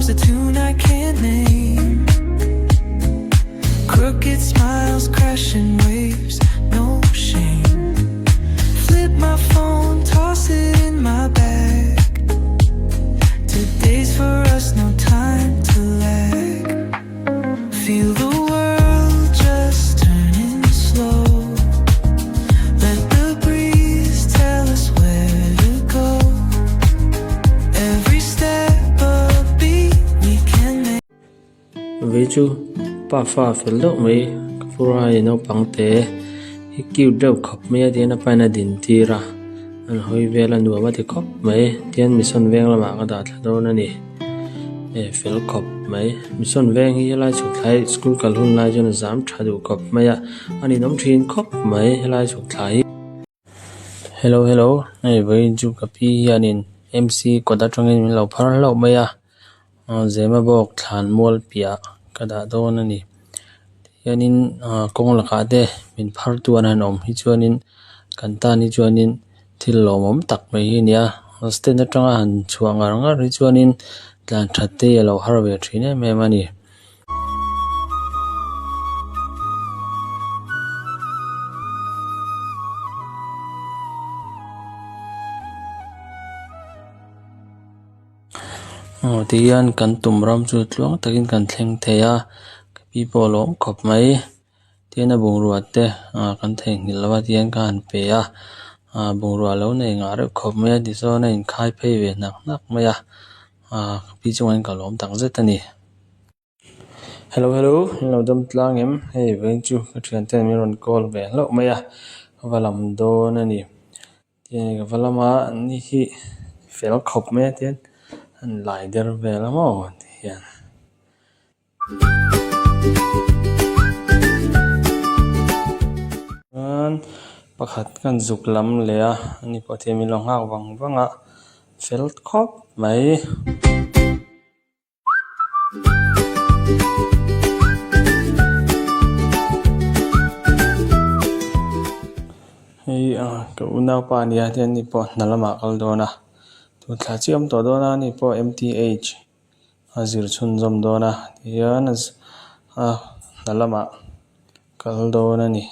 hums a tune I can't name. Crooked smiles, crashing waves, no shame. Flip my phone, toss it in my bag. Today's for us, no time to lag. Feel the world just turning slow. Let the breeze tell us where to go. Every step a beat we can make. Vei chu pa fa fel deuh mai ka fur a hei naupang te hi cute deuh khawp mai a tihian a pain a din tir a an hawi vel a nuam a ti khawp mai tihian mission veng lamah ka dah thla dawn a ni eh fel khawp mai mission veng hi helai chhuk thlai school kal hun lai chuan a zam tha duh khawp mai a a ninawm thin khawp mai helai chhuk thlai hi. Hello hello hei vawiin chu ka pi hianin M C kawt atangin min lo phar hlauh mai a zema bawk thlan mual piah ka dah dawn a ni tihianin ah kawng lakah te min phar tu an han awm hi chuanin kan tan hi chuanin thil lawmawm tak mai hi a ni a stand atanga han chhuah ngar ngar hi chuanin tlan that te hi a lo har ve thin em em a ni. Aw tihian kan tum ram chu tluang takin kan thleng thei a ka pi pawh a lawm khawp mai tin a bungrua te ah kan theihnghilh lo a tihian ka han pe a ah bungrua lo nei ngah reuh khawp mai a tichuan a inkhai phei ve hnak hnak mai a ah ka pi chungah hian ka lawm tak zet a ni. Hello hello in lo dam tlang em hei vawiin chu ka thian ten min rawn call ve hlauh mai a ka va lam dawn a ni tiang ka va lam a an ni hi fel khawp mai a tian an lai der vel a maw ti hian. Chuan pakhat kan zuk lam leh a ani pawh tihian min lo nghak vang vang a fel khawp mai. Hei ah ka unaupa a nia tihian ani pawh hna lamah a kal dawn a tun thla chiah a awm tawh dawn a ani pawh M T H a zir chhunzawm dawn a tihian a hna lamah kal dawn a ni.